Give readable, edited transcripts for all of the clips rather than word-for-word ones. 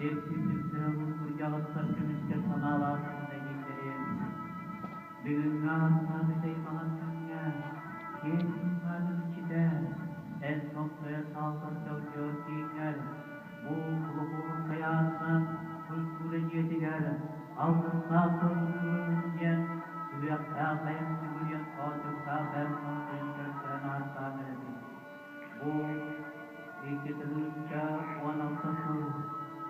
Сир түннүктэрэ булгурдьаҕастар көмүскэл санаалаах күннэйииллэрин. Бүгүҥҥү ааттаах үтэй маҥан күҥҥэ киэҥ тыыннаах иччитэ, эн томтойо саалтар дьолдьуор кииҥҥэр, бу Кулукуурускай аатынан культура дьиэтигэр алгыстаах тылбын ылынын диэн сүһүөхтээх бэйэм сүгүрүйэн хоочуктаах бэйэм томтойон көрдөөн ааттаан эрэбин. Бу 2016 сыл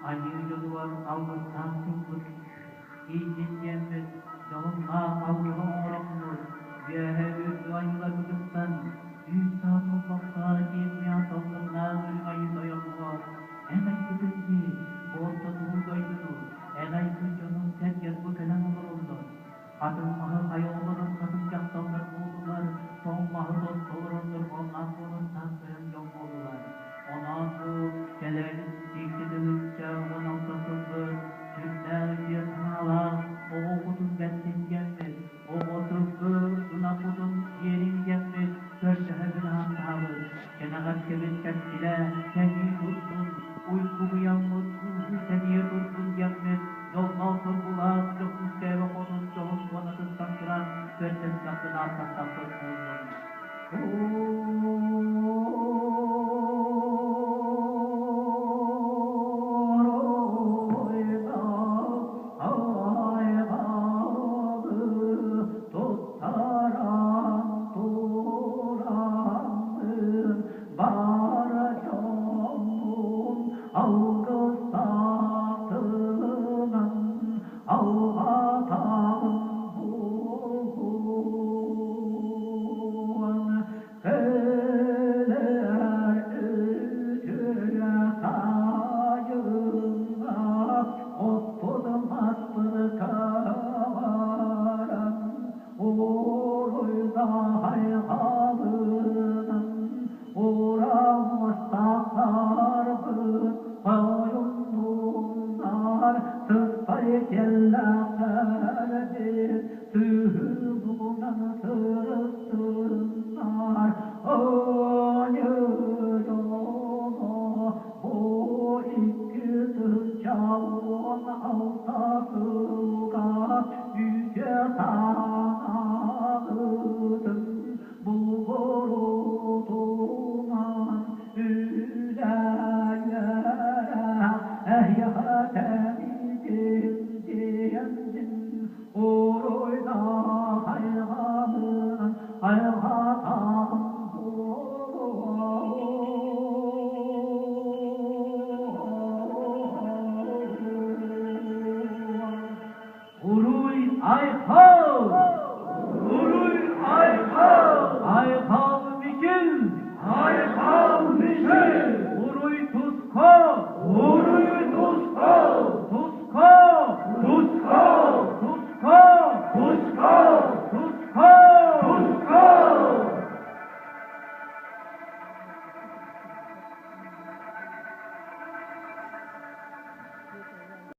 айыы дьонугар алгыстаах тылбыт тиийдин диэммит дьоһуннаах алгыһы оҥороммут үөһэ үрдүк айыыларбытыттан үүт-саас олбохтоох киэҥ куйаар салгыннаах үрүҥ айыы тойоҥҥо эн айбытыҥ дии орто туруу дойдуну эн айбыт дьонуҥ сэргэх бу кэлэн олороллор. Хатыҥ маһы хайа олорор хатыҥ дьахталлар буоллулар, тоҥ маһы тосто олорор дорҕоонноох буоластаах тойон дьон буоллулар. Онон бу кэлэр 2016 сылбыт сүрдээх үтүө санаалаах оҕо кутун бэрсин диэммит, оҕо сылгы ынах кутун сиэрин диэммит көрдөһөбүн ааттаабыт, кэнэҕэскибит кэскилэ кэҥии турдун, уйгу быйаҥмыт ууһуу тэнийэ турдун диэммит дьоллоох-соргулаах Дьокуускайга хотун дьоһун туонатыттан туран көрдөстөхпүт ааттастахпыт буоллун. Туттаран тураммын бар дьоммун алгыстаатынан алҕатаҕын буолуон кэлэр үтүө сайыҥҥа оппут маспыт кабаран уруйда хайҕалынан Ураммастахтарбыт хойуннуннар сыспай кэллэхтэрбит сыһыылугунан сырыстыннар Оньыйоно бу 2016 сылга үтүө санаабытын Булгурутунан үлэ-үөрэх эһиэхэ тэнийдин диэммин уруйдаах айҕалынан айҕатаҕым буолуо. Уруй айхал!